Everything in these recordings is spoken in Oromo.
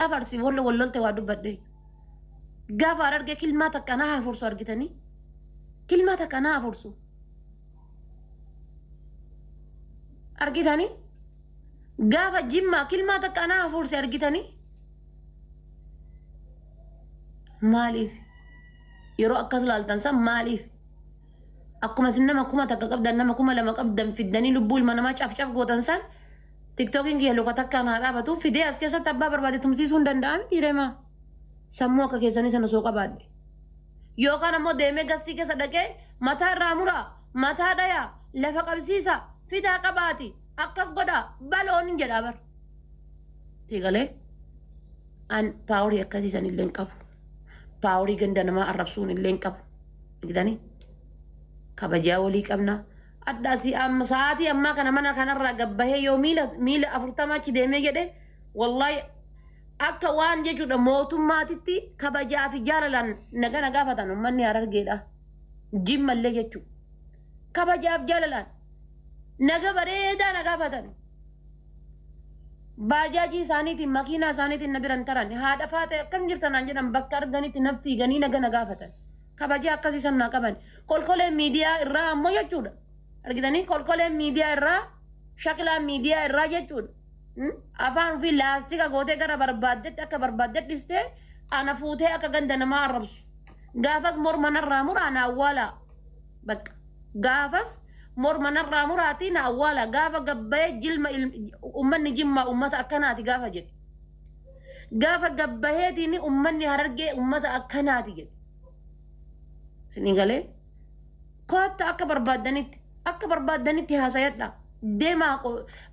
Gaafa Arsii Wollo wal lolte waa dubbadhe. Gaafa Harargee kilmaa takka na hafursu argitanii? Kilmaa takka na hafursu. Argitanii? Gaafa Jimmaa kilmaa takka na hafurse argitanii? Maaliif? Yeroo akkas laaltan san maaliif? Akkuma isin nama 1000 qabdan nama 2000 qabdan fiddanii lubbuu ilma namaa caf caf gootan san tiktookiin kiyya luka takkaan haa dhaabatu fidee as keessatti abbaa barbaade tumsiisuu hin danda'a miti reemaa. Sammuu akka keessanii sana osoo qabaadhe. Yookaan ammoo deemee gastii keessa dhaqee mataa irraa muraa, mataa dhayaa, lafa qabsiisa, fidaa qabaati, akkas godhaa, baloon hin jedhaa bar. Tigalee an paaworii akkasii san illee hin qabu. Paaworii ganda namaa arrabsuun illee hin qabu. Argitanii? Kabajaa walii qabna. Adda asii amma sa'aatii ammaa kana mana kanarraa gabbahee yoo miila miila 40 achi deemee jedhe wallaahi akka waan jechuudha mootummaatitti kabajaa fi jaalalaan naga na gaafatan uummanni Harargeedha. Jimmallee jechuudha. Kabajaaf jaalalaan naga bareedaa na gaafatan. Baajaajii isaaniitiin makiinaa isaaniitiin na biran taran haadha faate akkam jirta naan jedhan bakka arganitti na fiiganii naga na gaafatan. Kabajaa akkasii san naa qaban. Kolkoleen miidiyaa irraa ammoo jechuudha. Argitanii kolkoleen miidiyaa irraa shaklaan miidiyaa irraa jechuudha. Afaan ofii laastika gootee gara barbaaddetti akka barbaaddetti dhistee ana fuutee akka ganda namaa arrabsu. Gaafas morma narraa muraa na awwaalaa. Bakka. Gaafas morma narraa muraatii na awwaalaa. Gaafa gabbayee jilma ummanni jimmaa ummata akkanaati gaafa jedhe. Gaafa gabbaheetiin ummanni harargee ummata akkanaati jedhe. Isinii galee? Kootta akka barbaaddanitti akka barbaaddanitti haasayadha. Deemaa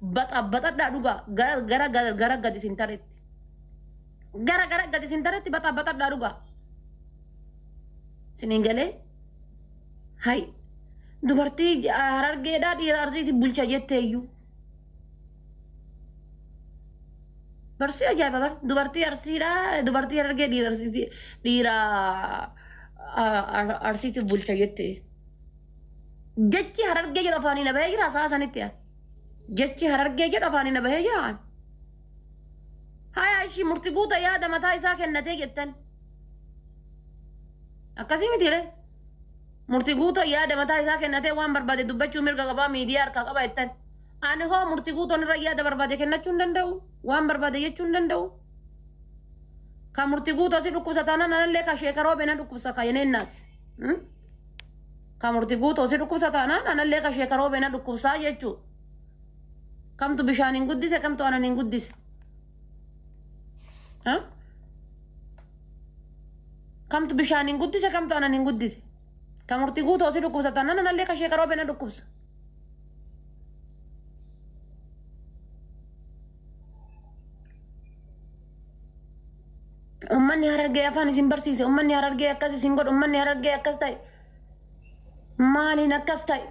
baxabbaxadhaa dhugaa gara gara gara gara gad isin taretti. Gara gara gad isin taretti baxabbaxadhaa dhugaa. Isinii galee? Hay dubartii harargeedhaa dhiira arsiiti bulcha jetteeyyuu. Barsii ajaa'iba bar dubartii arsiidha dubartii harargee dhiira arsiiti dhiira arsiiti bulcha jette. Jechi harargee jedhu afaanii na bahee jira sa'a sanitti an. Jechi harargee jedhu afaanii na bahee jira an. Haya ishii murti guuta yaada mataa isaa kennatee jettan. Akkasii miti ree. Murti guuta yaada mataa isaa kennatee waan barbaade dubbachuu mirga qabaa miidiyaa harkaa qaba jettan. Ani hoo murti guutoon irra yaada barbaade kennachuu hin danda'u. Waan barbaade jechuu hin danda'u. Ka murti guutoo si dhukkubsa taanaan anallee ka sheeka roobe na dhukkubsa ka yeneennaati. Ka murti guutoo si dhukkubsa taanaan anallee ka sheeka roobe na dhukkubsaa jechuu. Kamtu bishaan hin guddise kamtu anan hin guddise. Kamtu bishaan hin guddise kamtu anan hin guddise. Ka murti guutoo si dhukkubsa taanaan anallee ka sheeka roobe na dhukkubsa. Ummanni harargee afaan isin barsiise, ummanni harargee akkas isin godhu, ummanni harargee akkas ta'e. Maaliin akkas ta'e?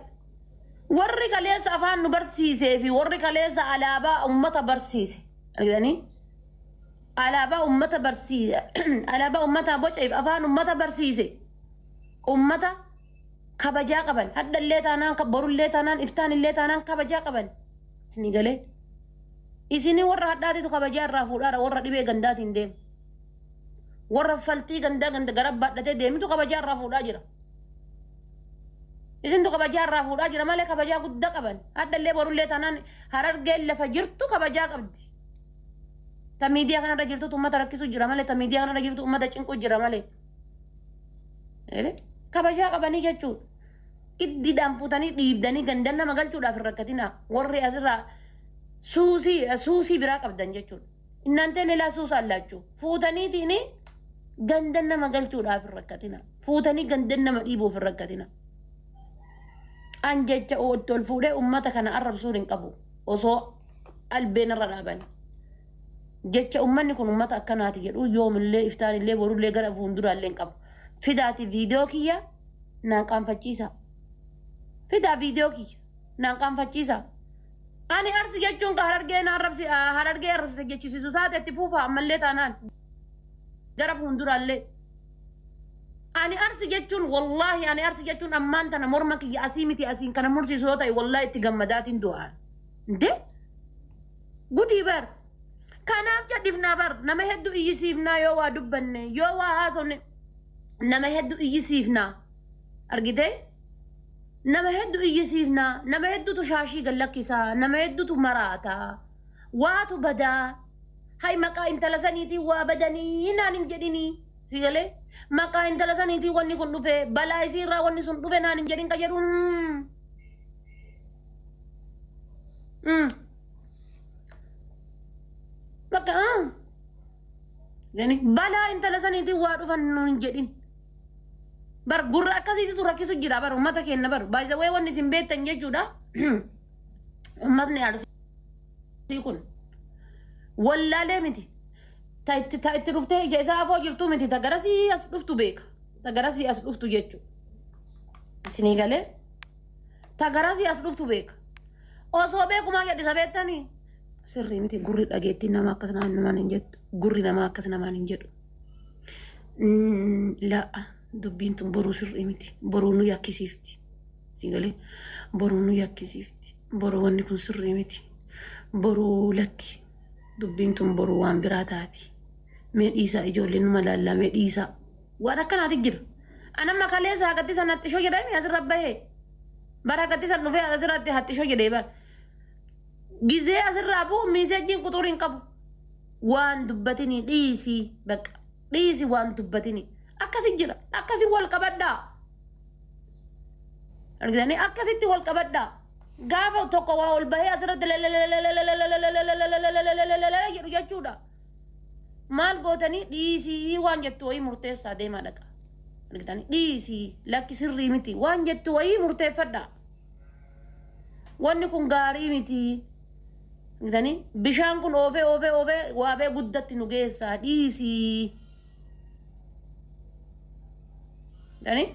Warri kaleessa afaan nu barsiisee fi warri kaleessa alaabaa ummata barsiise. Argitanii? Alaabaa ummata barsiise, alaabaa ummataa boceef afaan ummata barsiise. Ummata kabajaa qaban hadhallee taanaan ka- borullee taanaan iftaanillee taanaan kabajaa qaban isinii galee isinii warra hadhaatitu kabajaa irraa fuudhaara warra dhibee gandaatiin deemu warra faltii gandaa ganda gara baadhatee deemitu kabajaa irraa fuudhaa jira isintu kabajaa irraa fuudhaa jira malee kabajaa guddaa qaban hadhallee borullee taanaan harargeen lafa jirtu kabajaa qabdi ta miidiyaa kanarra jirtutu ummata rakkisuu jira malee ta miidiyaa kanarra jirtu ummata cinquu jira malee Kabajaa qabanii jechuudha. Giddiidhaan fuutanii dhiibdanii gandan nama galchuudhaaf hin rakkatinaa. Warri asirraa suusii suusii biraa qabdan jechuudha. Innantee lelaa suusa allaachuu. Fuutaniitiin gandan nama galchuudhaaf hin rakkatinaa. Fuutanii gandan nama dhiibuuf hin rakkatinaa. An jecha itti ol fuudhee uummata kana arrabsuun hin qabu. Osoo albeen irra dhaaban. Jecha ummanni kun ummata akkanaati jedhu yoomillee iftaanillee borullee gara fuulduraallee hin qabu. Fidaati viidiyoo kiyya naan qaanfachiisa. Fidaa viidiyoo kiyya naan qaanfachiisa. Ani arsi jechuun ka harargee na arrabsi harargee arrabsite jechisiisu taate itti fuufa ammallee taanaan gara fuulduraallee. Ani arsi jechuun wallaahi ani arsi jechuun ammaan tana morma kiyya asii miti asiin kana mursiisu yoo ta'e wallaahi itti gammadaatiin du'aan. Ndee? Gudii bar. Kanaaf jedhifnaa bar nama hedduu iyyisiifnaa yoo waa dubbanne, yoo waa haasofne nama hedduu iyyisiifnaa. Argitee? Nama hedduu iyyisiifnaa, nama hedduutu shaashii gallakkisaa, nama hedduutu maraataa, waatu badaa. Hay, maqaa intala saniitiin waa badanii naan hin jedhinii. Si galee? Maqaa intala saniitiin wanni kun dhufe, balaa isiirraa wanni sun dhufe naan hin jedhin ka jedhu. Bakka balaa intala saniitiin waa dhufan nuun hin jedhin. Bar gurra akkasiitu rakkisu jira bar uummata keenya bar. Baay'ee wanni isin beektan jechuudha. Uummatni Arsii kun wallaalee miti. Ta itti dhuftee ija isaa afoo jirtu miti. Ta garasii as dhuftu beeka. Ta garasii as dhuftu jechuudha. Isinii galee? Ta garasii as dhuftu beeka. Osoo beekumaa jedhisa beektanii? Sirrii miti, gurri dhageettiin nama akkas namaan hin jettu. Gurri namaa akkas namaan hin jedhu. La'a, dubbiin tun boruu sirrii miti. Boruu nu yakkisiifti. Isin galee? Boruu nu yakkisiifti. Boruu wanni kun sirrii miti. Boruu lakki. Dubbiin tun boruu waan biraa taati. Mee dhiisaa, ijoolleen numa laallaa, mee dhiisaa. Waan akkanaati jira. Anamma kaleessa haqatti san haxxishoo jedhame asirra bahee. Bara haqatti san dhufee asirratti haxxishoo jedhee bara. Gizee asirraa bu'u messageiin quxurii hin qabu. Waan dubbatinii dhiisii, bakka dhiisi, waan dubbatinii. Akkasi jira. Akkasi wal qabadhaa. Argitanii, akkasitti wal qabadhaa. Gaafa tokko waa ol bahee asirratti jedhu jechuudha. Maal gootanii? Dhiisii waan jettu wayii murteessaa deemaa dhaqa. Argitanii, dhiisii, lakki, sirrii miti waan jettu wayii murteeffadhaa. Wanni kun gaarii miti. Argitanii, bishaan kun oofee oofee oofee waabee guddatti nu geessaa, dhiisii. Argitanii,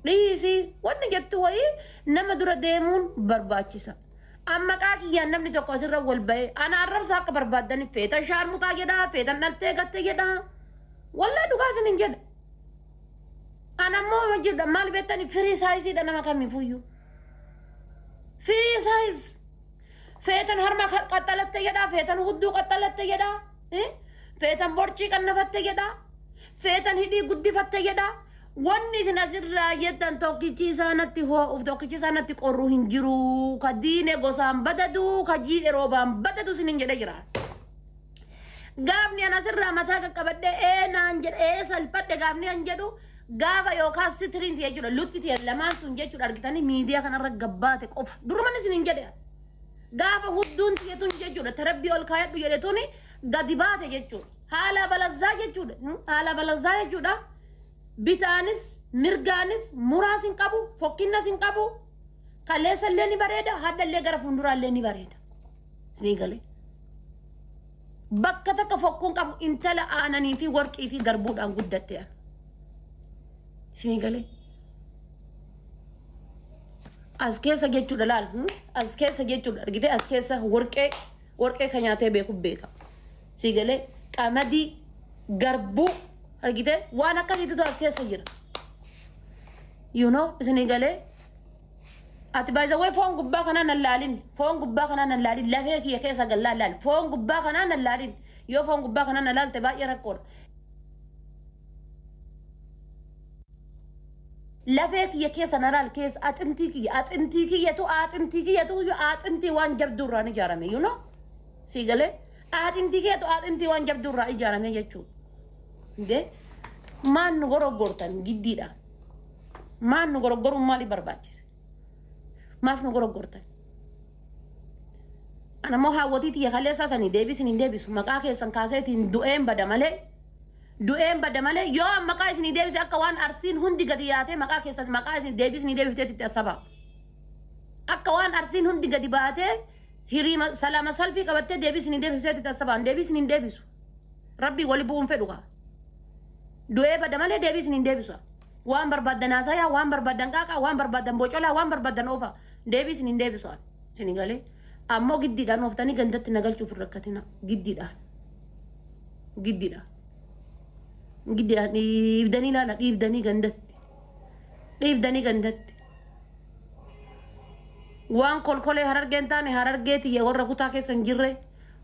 dhiisii wanni jettu wayii nama dura deemuun barbaachisa. Amma maqaa kiyyaan namni tokko asirra wal bahee ana arrabsa akka barbaaddani, feetan shaarmuxaa jedhaa, feetan dhaltee gatte jedhaa. Wallaa dhugaa isin hin jedha. Ana ammoo jedha, maal beektani, free sizeiidha nama kamiifuyyuu. Free size. Feetan harma qaxxalatte jedhaa, feetan hudduu qaxxalatte jedhaa, feetan borcii qannafatte jedhaa, feetan hidhii guddifatte jedhaa. Wanni isin asirraa jettan tokkichi isaa natti hoo'uuf tokkichi isaa natti qorru hin jiru. Ka diine gosaan badadu, ka jiidhe roobaan badadu isin hin jedhe jira. Gaafni an asirraa mataa qaqqabadhe ee naan jedhe, ee salphadhe gaafni an jedhu gaafa yookaan sitiriin ta'e jechuudha. Lutti ta'e lamaan tun jechuudha, argitanii, miidiyaa kanarra gabbaate qofa. Duruman isin hin jedhe. Gaafa hudduun ta'e tun jechuudha. Tarabbii ol kaayadhu jedhe tuni gadi baate jechuudha. Haala balazzaa jechuudha. Haala balazzaa jechuudha. Bitaanis mirgaanis muraas hin qabu, fokkinnas hin qabu. Kaleessa illee ni bareeda, hadha illee gara fuulduraa illee ni bareeda. Isinii galee. Bakka takka fokkuun qabu, intala aananii fi warqii fi garbuudhaan guddatte ana. Isinii galee. As keessa jechuudha, laal, as keessa jechuudha, argitee, as keessa warqee, warqee kan nyaatee beeku beeka. Sii galee, qamadii, garbuu, argitee, waan akkasiitu as keessa jira. Isinii galee. Ati baay'ee foon gubbaa kanaa nan laalin, foon gubbaa kanaa nan laalin, lafee kiyya keessa gallaa laal, foon gubbaa kanaa nan laalin. Yoo foon gubbaa kanaa na laalte baay'ee rakkoodha. Lafee kiyya keessa na laal, keessa axintii kiyya, axintii kiyyatu, axintii kiyyatu, axintii waan jabduu irraan ijaarame. Sii galee, axintii kiyyatu axintii waan jabduu irraa ijaarame jechuudha. Indee maan nu goroggortan giddiidha? Maan nu goroggoruun maaliif barbaachise? Maaf nu goroggortan? Ana immoo haawwatii tiyya kaleessaa sanii deebisin hin deebisu. Maqaa keessan kaaseetiin du'een bada malee. Du'een bada malee, yoo an maqaa isinii deebise akka waan Arsiin hundi gadi yaatee maqaa keessan maqaa isin deebisinii deebifteetti itti asaba. Akka waan Arsiin hundi gadi baatee hiriima salaama salfii qabattee deebisinii deebifteetti itti asabaan deebisin hin deebisu. Rabbii wali bu'uun fedhu kaa. Du'ee bada malee deebisin hin deebisu. Waan barbaaddan haasayaa, waan barbaaddan qaaqaa, waan barbaaddan bocolaa, waan barbaaddan oofa. Deebisin hin deebisu. Isinii galee. Ammoo giddiidhaan ooftanii gandatti na galchuuf hin rakkatina. Giddiidhaan. Giddiidhaan. Giddiidhaan dhiibdanii ilaala, dhiibdanii gandatti. Dhiibdanii gandatti. Waan kolkolee Harargeen taane, Harargee tiyya warra kutaa keessa hin jirre.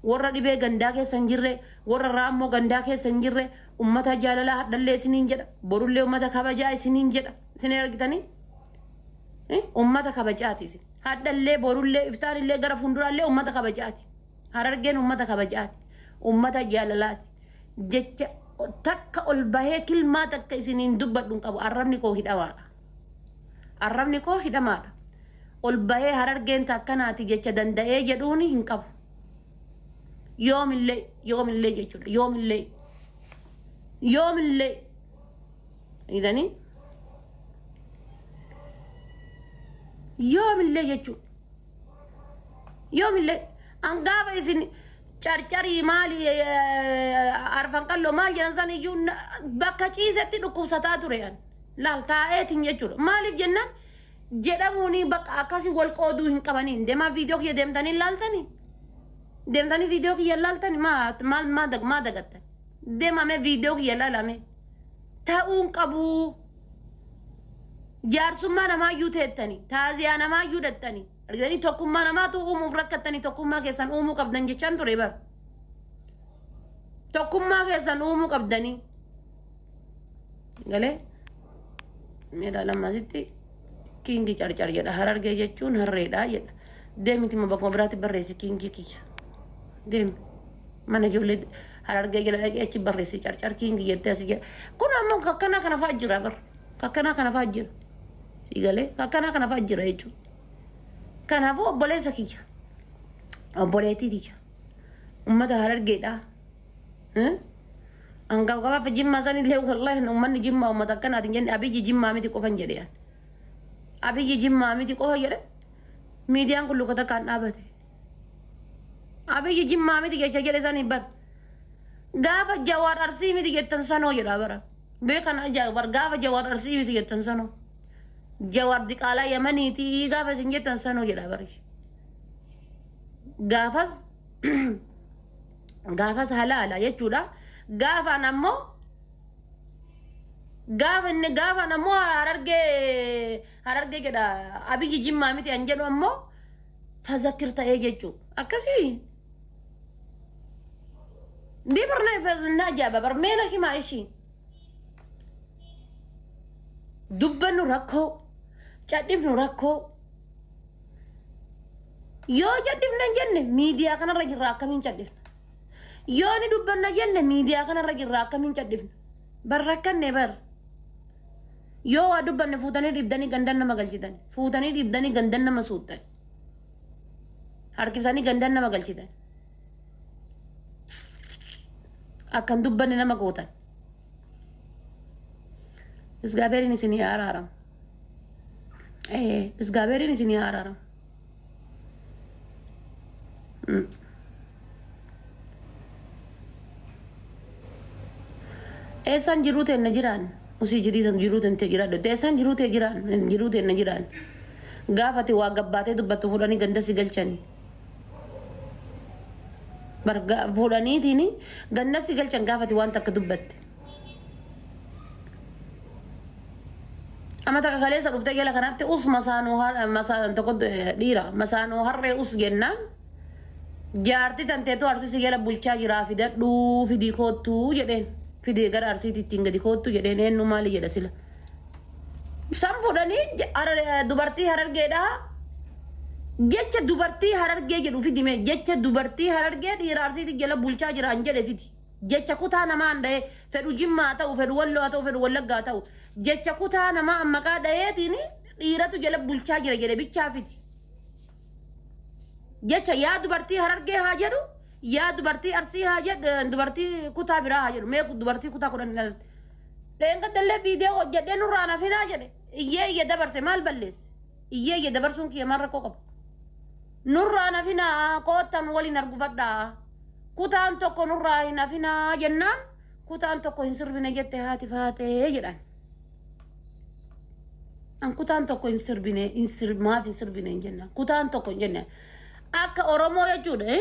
Warra dhibee gandaa keessa hin jirre, warra raammoo gandaa keessa hin jirre, ummata jaalalaa hadhallee isiniin jedha, borullee ummata kabajaa isiniin jedha. Isin argitanii? Ummata kabajaati isin. Hadhallee, borullee, iftaanillee, gara fuulduraallee ummata kabajaati. Harargeen ummata kabajaati. Ummata jaalalaati. Jecha takka ol bahee kilmaa takka isiniin dubbadhu hin qabu. Arrabni koo hidhamaadha. Arrabni koo hidhamaadha. Ol bahee Harargeen takkanaati jecha danda'ee jedhuuni hin qabu. Yoomillee, yoomillee jechuudha. Yoomillee. Yoomillee. Idanii? Yoomillee jechuudha. Yoomillee. An gaafa isin Carcarii maali, Arfan Qalloo maal jedhan san iyyuu bakka ciisetti dhukkubsataa ture an. Laal taa'eetiin jechuudha. Maaliif jennaan jedhamuuni bakka akkasii wal qooduu hin qabaniin. Deemaa viidiyoo kiyya deemtanii laaltanii? Deemtanii viidiyoo kiyya laaltanii maa maal maa dag maa dagattan? Deemamee viidiyoo kiyya laalame. Ta'uu hin qabuu. Jaarsummaa namaayyuu teettanii, taaziyaa namaayyuu dhattanii. Argitanii, tokkummaa namaatu uumuuf rakkattanii, tokkummaa keessan uumuu qabdan jechaan ture bar. Tokkummaa keessan uumuu qabdanii. Galee meedhaa lammasitti King Carcar jedha. Harargee jechuun harreedha jedha. Deemiti immoo bakkuma biraatti barreessi, King kiyya. Deemi. Mana ijoollee Harargee jala dhaqee achi barreessi, Carcar King jettee asii jedha. Kun ammoo kakkanaa kana fa'aa jira bar. Kakkanaa kana fa'aa jira. Si galee kakkanaa kana fa'aa jira jechuudha. Kanaafuu obboleessa kiyya, obboleettii tiyya, ummata Harargeedha. Hangaaf gabaafa Jimmaa sanillee, wallahi uummanni Jimmaa uummata akkanaatiin jenne. Abiyyi Jimmaa miti qofan jedhe. Abiyyi Jimmaa miti qofa jedhe, miidiyaan kun luka takkaan dhaabate. Abiyyi Jimmaa miti jecha jedhe sanii bar. Gaafa Jawaar Arsii miti jettan sanoo jedha bara. Beekan ajaa'iba, gaafa Jawaar Arsii miti jettan sanoo. Jawaar diqaalaa Yamaniitii gaafa isin jettan sanoo jedha bari. Gaafas halaala jechuudha. Gaafaan ammoo gaafa inni gaafaan ammoo Harargee jedha, Abiyyi Jimmaa miti an jedhu ammoo fazakir ta'ee jechuudha. Akkasii. Bibarna na ajaa'iba bar, meena himaa ishii. Dubbannu rakkoo, cadhifnu rakkoo. Yoo cadhifna hin jenne, miidiyaa kanarra jirra, akkamiin cadhifna? Yoo ni dubbanna jenne, miidiyaa kanarra jirra, akkamiin cadhifna? Bar rakkanne bar. Yoo waa dubbanne fuutanii dhiibdanii gandan nama galchitan, fuutanii dhiibdanii gandan nama suuttan, harkifsanii gandan nama galchitan, akkan dubbanne nama gootan. Isgaabeeriin isinii araaramu. Isgaabeeriin isinii araaramu. Eessaan jiruu teenna jiraan? Usii jirii jiruu tente jiraadhu. Eessaan jiruu tee jiraan? Jiruu teenna jiraan. Gaafati waa gabbaatee dubbattu fuudhanii ganda si galchanii. Bar fuudhaniitiin ganda si galchan gaafati waan takka dubbatte. Amma takka kaleessa dhuftee jala kanatti us masaanuu masaanuu tokko dhiira masaanuu harree us jennaan, jaarti tanteetu Arsii jala bulchaa jiraa, fidadhuu, fidii koottuu jedheen, fidee gara Arsiitti ittiin gadi koottuu jedheen. Eenyu maali jedha sila. San fuudhanii dubartii Harargeedhaa, jecha dubartii Harargee jedhu fidime, jecha dubartii Harargee dhiira Arsiitti jala bulchaa jiraan jedhe fidi. Jecha kutaa namaan dha'ee, fedhu Jimmaa ta'u, fedhu Walloo haa ta'u, fedhu Wallaggaa ta'u, jecha kutaa namaa maqaa dha'eetiin dhiiratu jala bulchaa jira jedhe bichaa fidi. Jecha yaa dubartii Harargee haa jedhu, yaa dubartii Arsii haa jedhu, dubartii kutaa biraa haa jedhu, mee dubartii kutaa 10 ilaalte. Dheengadallee viidiyoo hojjedhee nurraa nafinaa jedhe, iyyee iyye dabarse. Maal balleesse? Iyyee iyye dabarsuun kiyya maal rakkoo qaba? Nurraa nafinaa, koottan waliin argufadhaa. Kutaan tokko nurraa hin hafinaa jennaan, kutaan tokko hin sirbine jette haati faatee jedhan. An kutaan tokko hin sirbine, hin sir maaf hin sirbine hin jenna. Kutaan tokko hin jenne. Akka Oromoo jechuudha.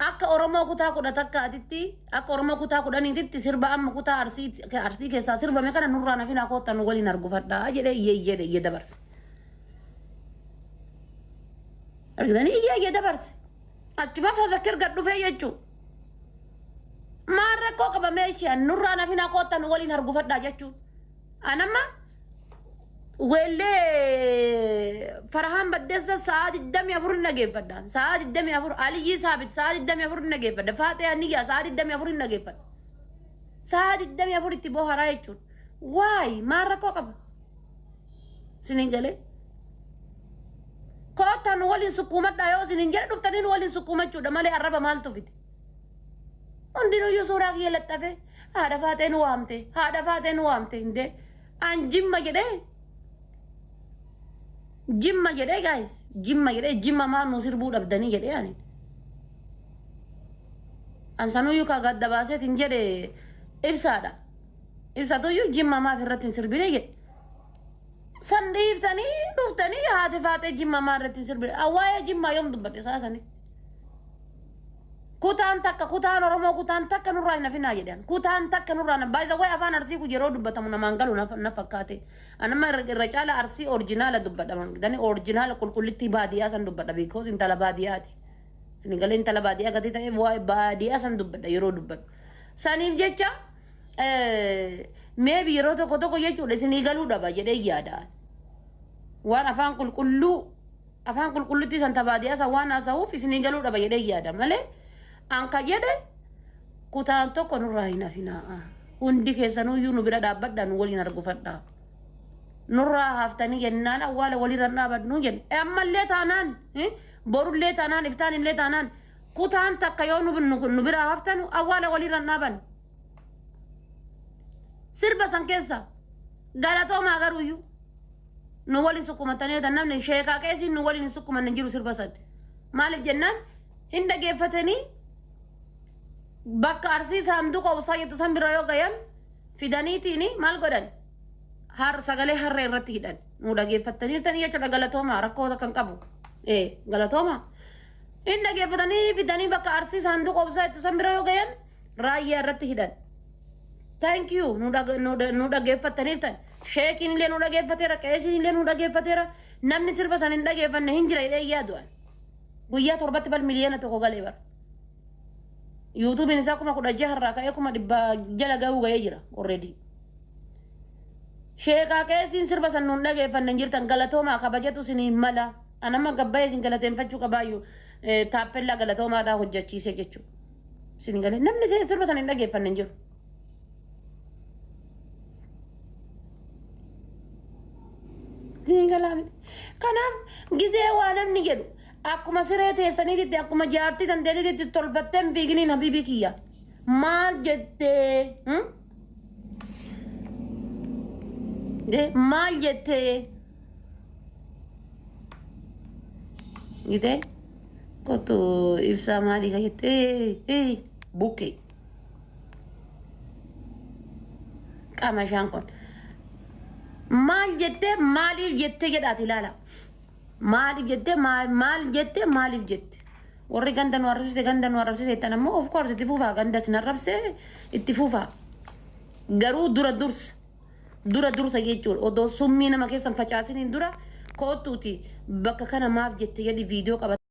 Akka Oromoo kutaa 11tti, akka Oromoo kutaa 10tti sirba amma kutaa Arsii keessaa sirbame kana nurraa nafinaa, koottan nu waliin argufadhaa jedhee iyyee iyyee iyyee dabarse. Argitanii, iyyee iyyee dabarse. Achuma fazakkir gad dhufee jechuu. Maal rakkoo qaba meeshaa nurraa nafinaa koottaa nu waliin hargufadhaa jechuun. Anamma weellee Farahaan Baddeessa sa'aa 24 hin dhageeffadha. Sa'aa 24 Aliyyii Saabit sa'aa 24 hin dhageeffadha. Faaxee Aniyyaa sa'aa 24 hin dhageeffadha. Sa'aa 24 itti boharaa jechuudha. Waay maal rakkoo qaba? Isiniin galee. Koottaa nu waliin sukkuumadhaa yoo isiniin jedhe dhuftanii nu waliin sukkuumachuudha malee arraba maaltu fide? Hundinuyyuu suuraa kiyya laxxafe haadha faaxee nu waamte, haadha faaxee nu waamte hindee an jimma jedhee, jimma jedhee, guys, jimma jedhee, jimma maal nu sirbuu dhabdanii jedhee. Ani an sanuyyuu ka gadda baaseetiin jedhe ibsaadha. Ibsatuyyuu jimma maaf irratti hin sirbine jedhe. San dhiiftanii dhuftanii haati faaxee jimma maa irratti hin sirbine? Waa'ee jimmaa yoom dubbadhe isaa sanitti? Kutaan takka, kutaan Oromoo kutaan takka nurraa hin hafinaa jedhan. Kutaan takka nurraa hin baay'isa. Waa'ee afaan Arsii kun yeroo dubbatamu namaan galu na fakkaate. Anamma irra caala Arsii original dubbadha. Dani original qulqullittii baadiyyaa san dubbadha. Because intala baadiyyaati. Isin galee intala baadiyyaa gatii ta'eef waa'ee baadiyyaa san dubbadha yeroo dubbadhu. Saniif jecha maybe yeroo tokko tokko jechuudha isinii galuu dhaba jedhee yaada. Waan afaan qulqulluu, afaan qulqullutti san tabaadiyaa san waan haasa'uuf isinii galuu dhaba jedhee yaada malee an ka jedhe kutaan tokko nurraa hin hafinaa. Hundi keessanuyyuu nu bira dhaabbadhaa, nu waliin argufadhaa. Nurraa haftanii jennaan awwaala walirra hin dhaabadnu jenne. Ammallee taanaan, borullee taanaan, iftaan illee taanaan, kutaan takka yoo nu biraa haftanu awwaala walirra hin dhaaban. Sirba san keessa galatoomaa garuuyyuu nu waliin sukkumatanii namni sheekaa qeesiin nu waliin hin sukkumanne jiru sirba san. Maaliif jennaan hin dhageeffatanii bakka Arsii saanduqa obsaa jettu san bira yoo gayan fidaniitiin maal godhan? Har sagalee harree irratti hidhan. Nu dhageeffattaniirtanii jechuudha, galatoomaa, rakkoo kan qabu. Ee, galatoomaa. Hin dhageeffatanii fidanii bakka Arsii saanduqa obsaa jettu san bira yoo gayan raayyaa irratti hidhan. Thank you, nu dhageeffattaniirtan. Sheekiin illee nu dhageeffateera, qeesiin illee nu dhageeffateera. Namni sirba san hin dhageeffanne hin jira jedhee yaadu. Guyyaa 7tti bal 1 miliyoona galee bara. YouTubeiin isaa 16,000 irraa ka'ee 100,000 jala gahuu gahee jira already. Sheekaa qeesiin sirba san nuun dhageeffanne hin jirtan, galatoomaa, kabajatu isiniin mala. Anamma gabbayee isin galateeffachuu qabaayyuu taappellaa galatoomaadhaa hojjechiise jechuudha. Isin galee namni sirba san hin dhageeffanne hin jiru. Isin galaa miti. Kanaaf gizee waa namni jedhu akkuma siree teessaniititti, akkuma jaartii dandeetitti tolfattee hin fiiginiin, habiibii kiyya. Maal jettee? Maal jettee? Gitee kottu ibsaa maalii ka jettee buqqee. Qaama ishaan kun. Maal jettee, maaliif jettee jedhaati ilaala. Maaliif jettee, maal jettee, maaliif jette? Warri ganda nu arrabsite, ganda nu arrabsite jettan ammoo, of course, itti fufaa, ganda sin arrabse itti fufaa. Garuu dura dursa. Dura dursa jechuudha. Odoo summii nama keessan facaasiniin dura kootuuti bakka kana maaf jette jedhi viidiyoo qaba.